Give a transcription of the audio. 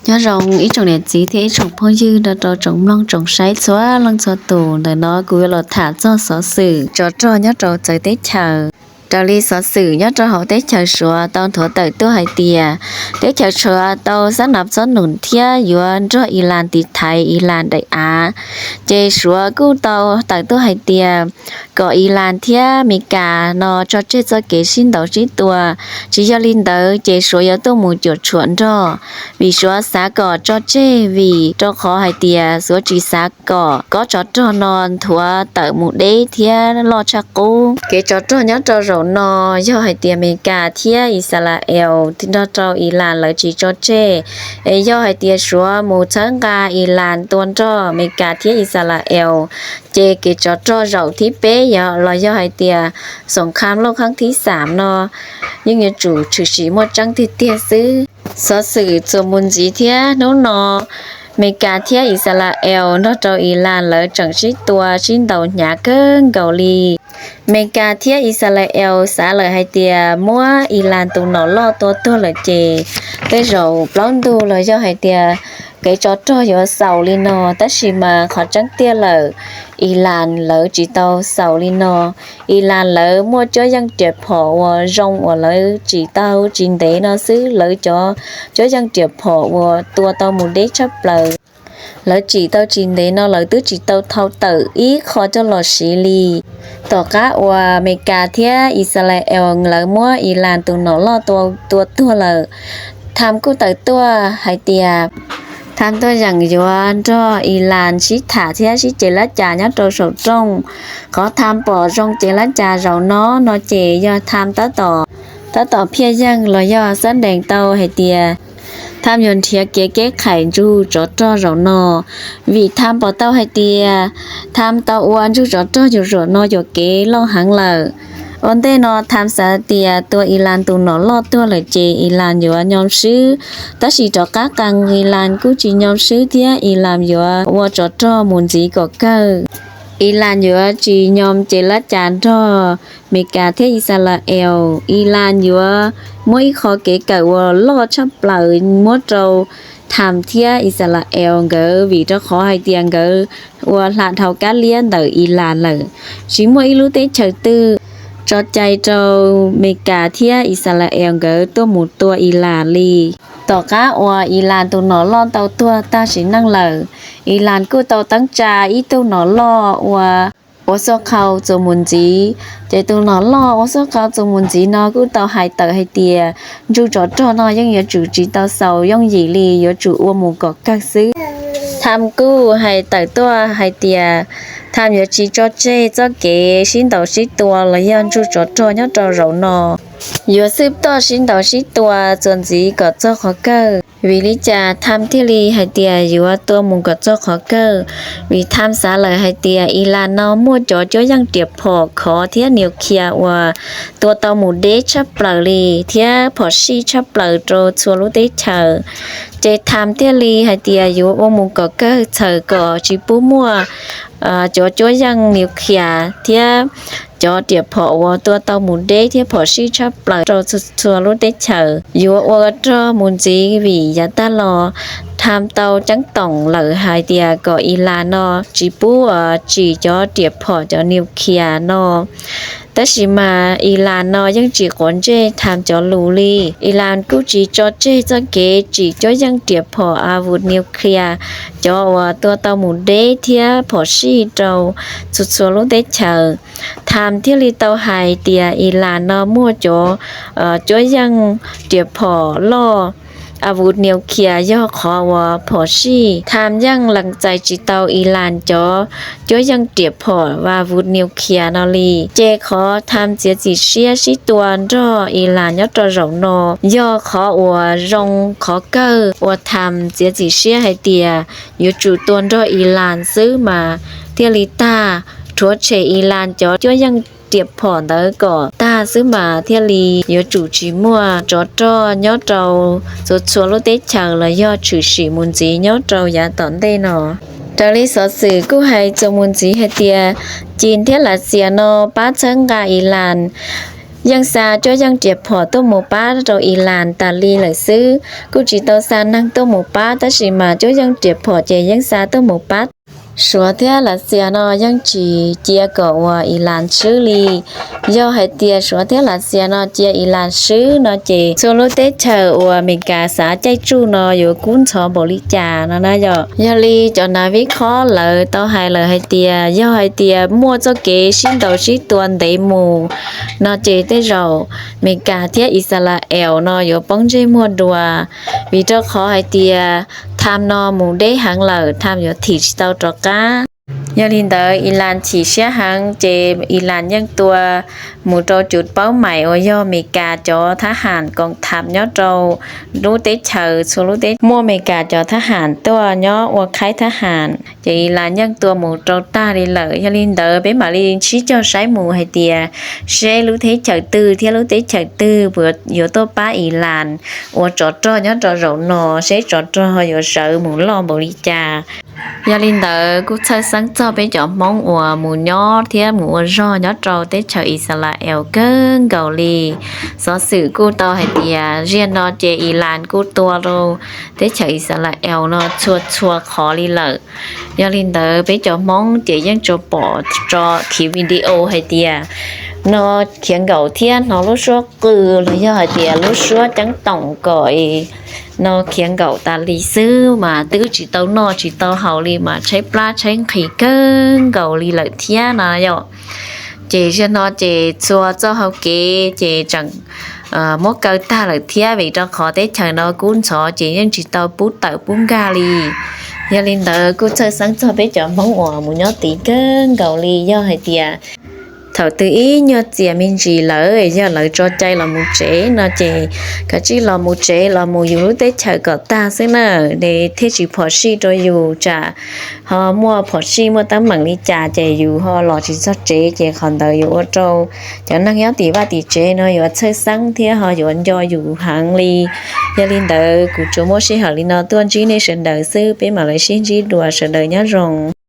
Nyob zoo ib tsoom niam txiv thiab ib tsoom phooj ywg nrog rau tsoom mloog tsoom saib txhua leej txhua tus. Ntawm no kuv yuav los tham txog xov xwm tsov rog nyob rau txawv teb chaws. Raws li xov xwm nyob rau hauv teb chaws Suav tau nthuav tawm tuaj hais tias teb chaws Suav tau xab nas txob num thiab yuav nrog Iran tiv thaiv Iran daim av. Ces Suav kuj tau tawm tuaj hais tias kom Iran thiab Amelikas no tso tseg txoj kev sib ntaus sib tua, tsis yog li ntawd ces Suav yuav tuaj mus cuam tshuam nrog, vim Suav xav kom tso tseg vim rau qhov hais tias Suav tsis xav kom kob tsov rog no nthuav tawm mus deb thiab loj tshaj qub. Kev tsov rog nyob rau zaum no yog hais tias Amelikas thiab Ixalayees nrog rau Iran lawv tsis tso tseg, es yog hais tias Suav mus txhawb nqa Iran tua nrog Amelikas thiab Ixalayees, ces kev tsov rog zaum thib peb yog los yog hais tias xoom kham lauj kheeb thib xam no yeej yuav tsum tshwm sim muaj tseeb tiag tiag xwb. Xov xwm txuas mus ntxiv thiab hnub no Amelikas thiab Ixalayees nrog rau Iran lawv tseem sib tua sib ntaus hnyav kawg nkaus li. Amelikas thiab Ixalayees xav lawm hais tias muab Iran tus nom loj tua tuag lawm ces tej zaum plaub ntug los yog hais tias kev tsov rog yuav xaus li no, tab sis mas qhov tseeb tiag lawm Iran lawv tsis tau xaus li no. Iran lawv muaj cuab yeej riam phom uas zoo uas lawv tsim tau tsis ntev no xwb, lawv cov cuab yeej riam phom uas tua tau mus deb tshaj plaws lawv tsim tau tsis ntev no lawv twb tsis tau thau tawm ib qho coj los siv li. Tom qab uas Amelikas thiab Ixalayees lawv muab Iran tus nom loj tua tuag lawm, Tham kuj tawm tuaj hais tias Tham tuaj yeem yuav nrog Iran sib tham thiab sib ceg lab cas nyob rau saum rooj. Qhov Tham pom zoo ceg lab cas zaum no no ces yog Tham tab tom phiaj yeeg los yog xab dees tau hais tias Tham yuav nrhiav kev keb qhais ntsuj tsov rog zaum no, vim Tham pom tau hais tias Tham tau ua ntsuj tsov rog yuam zuam no yuam kev loj heev lawm. Ua ntej no Tham xav tias tua Iran tus nom loj tuag lawm ces Iran yuav nyoo swb, tab sis rov qab qee Iran kuj tsis nyoo swb thiab Iran yuav ua tsov rog mus ntxiv kom kawg. Iran yuav tsis nyoo ceg lab cas nrog Amelikas thiab Ixalayees. Iran yuav muab ib qho kev kawm uas loj tshaj plaws muab rau Tham thiab Ixalayees nkawd, vim rau qhov hais tias nkawd ua hla dhau kab liab ntawm Iran lawm, tsis muaj ib lub teb chaws twg tso cai rau Amelikas thiab Ixalayees nkawd tuaj mus tua Iran li. Tom qab uas Iran tus nom loj tau tuag tag sim neej lawm, Iran kuj tau teeb tsa ib tug nom loj ua, ua xuaj qhau txuas mus ntxiv. Ces tus nom loj ua xuaj qhau txuas mus ntxiv no kuj tau hais tawm hais tias ntsuj tsov rog no yeej yuav tsum tsis tau xaus yooj yim li, yuav tsum ua mus kom kawg xwb. Tham kuj hais tawm tuaj hais tias Tham yuav tsis tso tseg txoj kev sib ntaus sib tua los yog ntsuj tsov rog nyob rau zaum no, yuav xwb toj sib ntaus sib tua txuas ntxiv kom txog qhov kawg. Vim li cas Tham thiaj li hais tias yuav tua mus kom txog qhov kawg? Vim Tham xav lawm hais tias Iran no muaj cov cuab yeej riam phom khov thiab niu khias uas tua tau mus deb tshaj plaws li thiab phom sij tshaj plaws rau txhua lub teb chaws. Ces Tham thiaj li hais tias yuav ua mus kom kawg txhawm kom tsis pub muaj cov cuab yeej niu khias thiab cov riam phom uas tua tau mus deb thiab phom sij tshaj plaws rau txhua lub teb chaws yuav ua rog mus ntxiv, vim yav tag los Tham tau ceeb toom lawm hais tias kom Iran no tsis pub tsim cov riam phom cov niu khias no. Tab sis mas Iran no yeej tsis quav ntsej Tham cov lus li. Iran kuj tsis tso tseg txoj kev tsim cuab yeej riam phom a vus niu khias, cov uas tua tau mus deb thiab phom sij rau txhua txhua lub teb chaws. Tham thiaj li tau hais tias Iran no muaj cov cuab yeej riam phom loj a vus niu khias yog qhov uas phom sij. Tham yeej lees txais tsis tau Iran cov cuab yeej riam phom a vus niu khias no li. Ces qhov Tham txiav txim siab sib tua nrog Iran nyob rau zaum no yog qhov uas zoo qhov kawg uas Tham txiav txim siab hais tias yuav tsum tua nrog Iran xwb mas thiaj li tag, rhuav tshem Iran cov cuab yeej riam phom ntawd kom tag xwb mas thiaj li yuav tsum tsis muaj tsov rog nyob rau txhua txhua lub teb chaws los yog tshwm sim mus ntxiv nyob rau yav tom ntej no. Raws li xov xwm kuj hais txuas mus ntxiv hais tias Cim thiab Lav Xias no pab txhawb nqa Iran yeej xa cuab yeej riam phom tuaj mus pab rau Ilas tas li lawm xwb. Kuj tsis tau xa neeg tuaj mus pab, tab sis mas cuab yeej riam phom ces yeej xa tuaj mus pab. Suav thiab Lav Xias no yeej tsis cia kom uas Ilas swb li. Yog hais tias Suav thiab Lav Xias no cia Ilas swb no ces txhua lub teb chaws uas Amelikas xav caij tsuj no yuav kub ntxhov npaum li cas no na yom. Yog li cov nav vib khob lawv tau hais lawm hais tias yog hais tias muaj txoj kev sib ntaus sib tua ntev mus no ces tej zaum Amelikas thiab Ixalaees no yuav poob ntsej muag dua, vim rau qhov hais tias Tham no mus deb heev lawm, Tham yuav thim tsis tau rov qab. Yog li ntawd Ilas chim siab heev ces Ilas yeej tua mus rau cov paub mais uas yog Amelikas cov thab ham koom tham nyob rau lub teb chaws, txhua lub teb muaj Amelikas cov thab ham tuaj nyob ua qhaib thab ham, ces Ilas yeej tua mus rau tag li lawm. Yog li ntawd peb mam li sib cog saib mus hais tias seb lub teb chaws twg thiab lub teb chaws twg puas yuav tuaj pab Ilas ua tsov rog nyob rau zaum no, seb tsov rog yuav sawv mus loj npaum li cas. Yog li ntawd kuj txhawj xeeb txog peb cov Hmoob uas mus nyob thiab mus ua zog nyob rau teb chaws Ixalaees kawg nkaus li. Xov xwm kuj tau hais tias ziag no ces Ilas kuj tua rau teb chaws Ixalaees no txhua txhua qhov li lawm. Yog li ntawd peb cov Hmoob ces yeej tsuas pom tso khiv video hais tias no khiav nkaum thiab hnov lub suab qw los yog hais tias lub suab ceeb toom kom no khiav nkaum tas li xwb mas twb tsis tau noj tsis tau haus li mas tshaib plab tshaib nqhis kawg nkaus li lawm thiab no yom. Ces ziag no ces txhua txoj hau kev ces tseem muab kaw tag lawm thiab, vim rau qhov teb chaws no kub ntxhov ces yeej tsis tau pub tawm pub nkag li. Yog li ntawd kuj txhawj xeeb txog peb cov Hmoob uas mus nyob tid kawg nkaus li. Yog hais tias thaum twg ib nyuag txias me ntsis lawm yog lawv tso cai los mus tsev no ces kav tsij los mus tsev los mus yus lub teb chaws kom tag xwb na, thiaj tsis phom sij rau yus, tsam ho muaj phom sij muaj teeb meem li cas ces yus ho los tsis txog tsev ces qhov ntawd yuav ua rau cov neeg nyob tim vaj tim tsev no yuav txhawj xeeb thiab ho yuav nco yus heev li. Yog li ntawd kuv tsuas muab sij hawm li no tuaj ntsib nej sawv daws xwb, peb mam li sib ntsib dua, sawv daws nyob zoo.